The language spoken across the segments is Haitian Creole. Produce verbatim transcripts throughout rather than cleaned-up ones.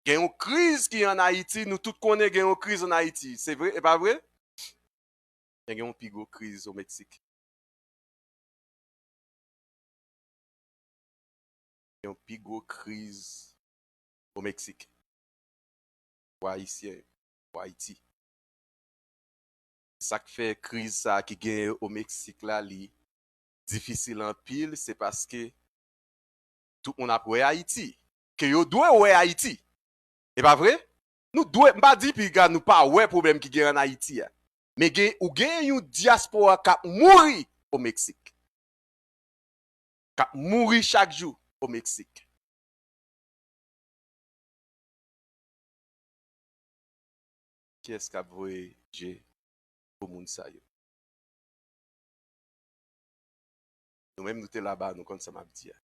Gen yon kriz ki ann Ayiti, nou tout konnen gen yon kriz ann Ayiti. Se vre, e pa vre? Men gen yon pi gwo kriz o Meksik. Gen yon pi gwo kriz o Meksik. Pou Ayisyen, pou Ayiti. Sa k fè kriz sa a ki genyen o Meksik la, li difisil anpil, se paske tout moun ap wè Ayiti, ke yo dwe wè Ayiti. E pa vre? Nou dwe, m pa di piga nou pa wè pwoblèm ki gen ann Ayiti a. Men gen, ou gen yon dyaspora k ap mouri o Meksik. K ap mouri chak jou o Meksik. Kiyès k ap voye je pou moun sa yo? Nou menm nou te laba, nou konn sa m ap di a.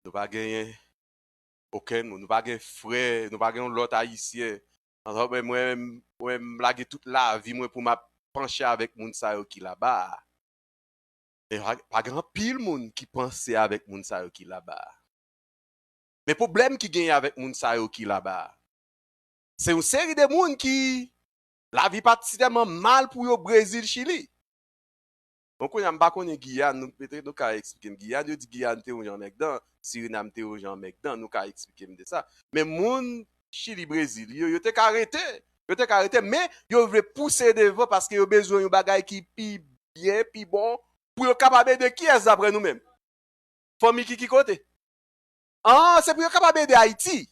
Nou pa genyen okenn moun, nou pa gen frè, nou pa gen yon lòt Ayisyen. Antò, mwen, mwen, mwen, m lage tout lavi mwen pou m ap panche avèk moun sa yo ki laba a. Men pa, pa gen anpil moun ki panse avèk moun sa yo ki laba a. Men pwoblèm ki genyen avèk moun sa yo ki laba a, se yon seri de moun ki lavi pa t si tèlman mal pou yo, Brezil, Chili. Bon, kounye a, m pa konnen Giyàn, nou, petèt nou ka eksplike m. Giyàn, yo di Giyàn te yon jan mègdan, Sirinam te yon jan mègdan, nou ka eksplike m de sa. Men moun Chili, Brezil, yo, yo te ka rete, yo te ka rete, men yo vle pouse devan paske yo bezwen yon bagay ki pi byen, pi bon, pou yo kapab ede kiyès, daprè nou menm? Fanmi ki ki kote? An, se pou yo kapab ede Ayiti.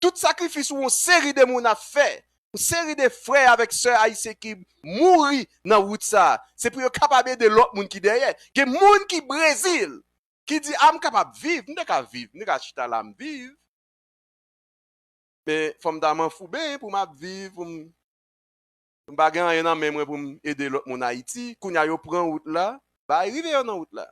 Tout sakrifis ou yon seri de moun ap fè, yon seri de frè avèk sè ayisyen ki mouri nan wout sa a, se pou yo kapab ede lòt moun ki dèyè. Gen moun ki Brezil, ki di, "A, m kapab viv, m te ka viv, m te ka chita la, m viv. Men fò m ta manfouben pou m ap viv, pou m, pou m pa gen anyen nan men mwen pou m ede lòt moun Ayiti." Kounye a, yo pran wout la, bay rive yo nan wout la.